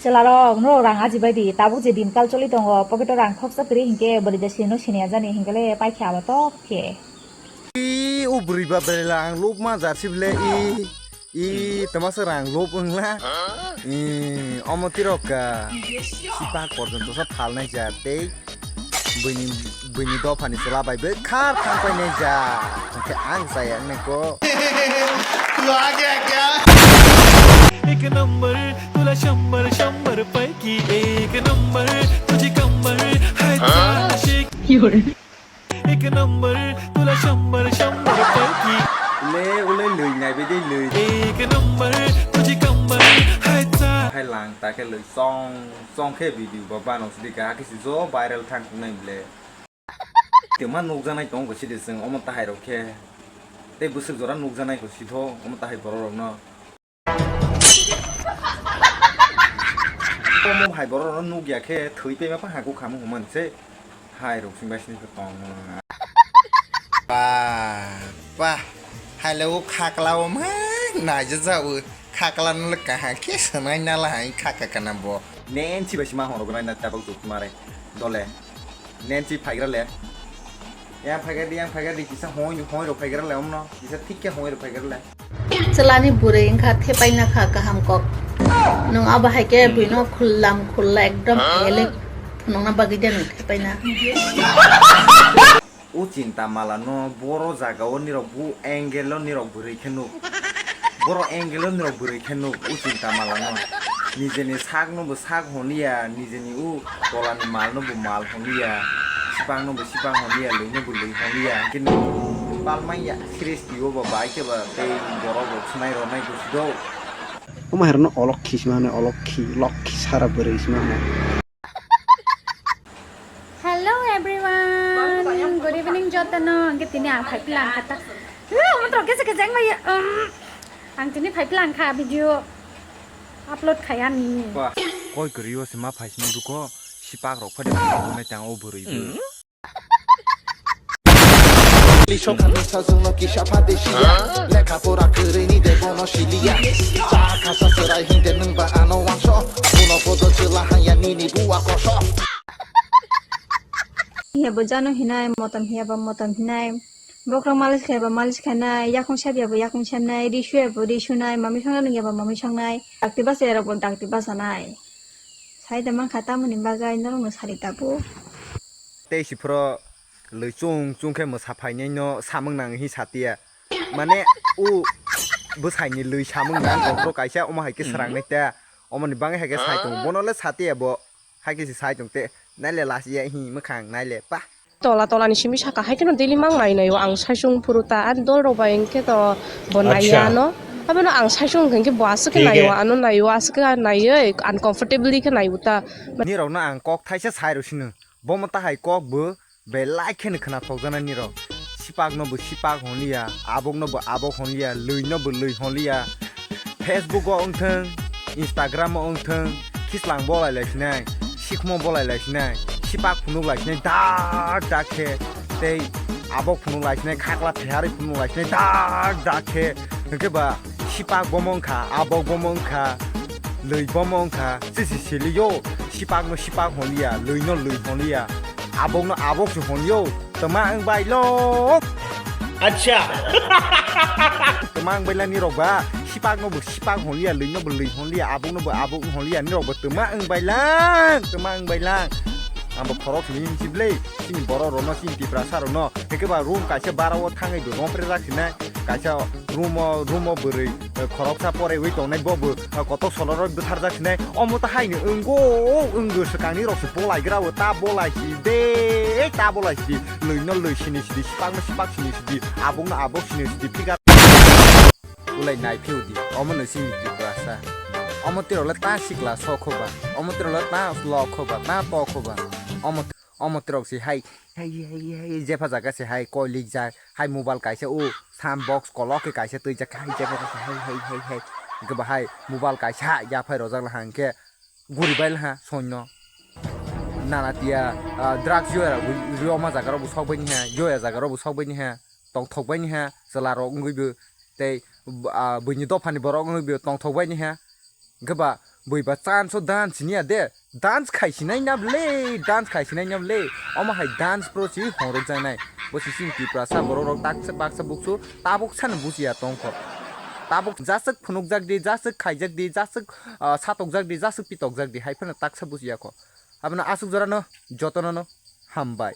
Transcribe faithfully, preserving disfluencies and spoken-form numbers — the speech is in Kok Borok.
Chwlarok, norok rang ajibai di, tabuk je din kal choli tongo, pocket o rang khoksa kwrwi hinkhe bwrwi da sino sini ajani hinkhe le paikha abo tok khe. I, o bwrwi ba belai lang lobma jar si bwle, i, i, twma se rang lob wngla. I, omo tirok ka, sipak porjonto sa phalnai jar tei. Buini, buini dophani chwla bai bwkhar thang painai ja. Hwnkhe ang chaya wngnai ko. एक नंबर तुला शंभर शंभर पैकी एक नंबर तुझी कंबर है चारशे एक नंबर तुला शंभर शंभर पैकी. Le, ule lui nai bede lui. एक नंबर तुझी कंबर है चार. Hai lang ta khe lui song song khe video ba bano sidi ka kisi jo viral thang nai ble. Twma nukjaknai tongo sidi chwng omo tahai rok khe. Tei bwswk jora nukjaknai ko sitho omo tahai borok rokno. Omo hai borok rokno nukya khe thwi pema pa haku khamu huma se. Hai rok sing bai sini tong. Pa, pa, hai le o khakla o ma naija ja o. Khakla no le kaham khe swnai nala hai khaka kana bo. Nen si bai si ma horo gnai na tabak tuk mare. Dole. Nen si phaigra le. Yang phaigra di, yang phaigra di, kisa hoi, hoi rok phaigra le omno. Kisa thik khe hoi rok phaigra le. Chwlani bwrwi wngkha thepaina kha kaham kok. Nwng abo hai khe buino khullam khulla ekdom ele phunukna bagwi de nwng thepaina. O chinta mala no boro jaga o nirok bu angle o nirok bwrwi khe nuk. Boro angle o nirok bwrwi khe nuk o chinta mala no. Nijeni sak no bo sak honiya, nijeni o tola ni mal no bo mal honiya, sipang no bo sipang honiya, lwi no bo lwi honiya. Hingke palmaiya srishti o bo bai khe ba tei borok rok sunai rok nai kusi do. Omo hai rok no olokhi sima hwnwi, olokhi, lokhi sara bwrwi sima hwnwi. Hello everyone, good evening jotono. Hingke tini ang phai pila ang kata. Omo to kese kese ang mai. Ang tini phai pila ang kha video upload khaya ni. Koi kwrwi o se ma phai sini duko sipak rok phade phai nai tang o bwrwi bo. Lisok kami sajwng no kisa phade siya. Lekha pora kwrwi ni de bono siliya. Cha khasa chwrai hinde nwng ba ano wangso. Uno podo chwla hanya nini buwa koso. Hiya bo jano hinai, motom hiya ba motom hinai. Bokrok malis khaiba malis khainai, yakung sepya bo yakung sepnai, ri suya bo ri sunai, mami songna nungya ba mami songnai, dakti basa rok bo dakti basanai. Sai da mankha tamoni bagwi norokno sari tabuk. Tei si phoro lwi chung chung khe mwsa phainai no samung nang hi satiya. Mane o bwsai ni lwi samung nang bokhorok kaisa omo hai khe srang nai ta. Omo ni bagwi hai khe sai tongo. Bono le satiya bo hai khe se sai tong te. Nai le last ya hi mwkhang nai le pa. Tola tola ni simi saka hai kheno daily mang nai nai o ang sai sung phuru ta ar dol rok bai hwnkhe to bo nai ya ano. Abono ang sai sung hwnkhe bo aswk khe nai o ano nai o aswk khe nai oi uncomfortably khe nai o ta. Nirok no ang kok thaisa sai rw sino. Bomo tahai kok bo belai kheno khwnathokjaknai nirok. Sipak no bo sipak honliya, abok no bo abok honliya, lwi no bo lwi honliya. Facebook o wngthwng, Instagram o wngthwng, khislang bolai lai sinai, sikmo bolai lai sinai, sipak phunuk lai sinai, dak dak khe, tei abok phunuk lai sinai, khakla phiharwi phunuk lai sinai, dak dak khe, hwnkhe ba sipak bomo wngkha, abok bomo wngkha, lwi bomo wngkha, chisi siliyo, sipak no sipak honliya, lwi no lwi honliya, abok no abok se honliyo, twma wng bai lo. Acha. Twma wng bai la nirok ba, sipak no bo sipak honliya, lwi no bo lwi honliya, abok no bo abok wng honliya, nirok bo twma wng bai lang, twma wng bai lang. Ang bo khorok simi himsi ble, sini borok rok no, sini Tiprasa rok no, hwnkhe ba room kaisa bara o thangwi bo room pre rak sinai, kaisa room o, room o bwrwi, eh, khoroksa poraiwi tongnai bo bo, eh, kotok soloroi bwtharjak sinai. Omo ta haino wnggo, wnggo swkangni rok se bolai gra o, ta bolai si de, ta bolai si di, lwi no lwi sini si di, sipak no sipak sini si di, abok no abok sini si di, phiga. Ulai nai phiu di, omo no sini Tiprasa. Omo tirok le ta sikla sok kho ba, omo tirok le ta lok kho ba, ta tok kho ba. Omo Omo tirok se hai, hai, hai, hai, jepha jaga se hai koilik jak, hai mobile kaisa o sound box kolok khe kaisa twijak khe hai jepha jaga se hai, hai, hai, hai. Hwnkhe bo hai mobile kaisa yaphai rojak laha hwnkhe guri bai laha soino. Nana tiya, ah, drugs yoya rok riyoma jaga rok bo sok bai niha, yoya jaga rok bo sok bai niha, tongthok bai niha, chwla rok wngwi bo tei, ah, buini dophani borok wngwi bo tongthok bai niha. Hwnkhe ba Bui ba chance o dance niya de. Dance khai sinai na ble, dance khai sinai na ble. Omo hai dance pro si hongrok janai. Bo si sing Tiprasa borok rok taksa baksa buksu tabuk san bujiya tongkho. Tabuk jasuk phunukjak di, jasuk khaijak di, jasuk, ah, satokjak di, jasuk pitokjak di, hai phano taksa bujiya kho. Abono asuk jorano jotono no hambai.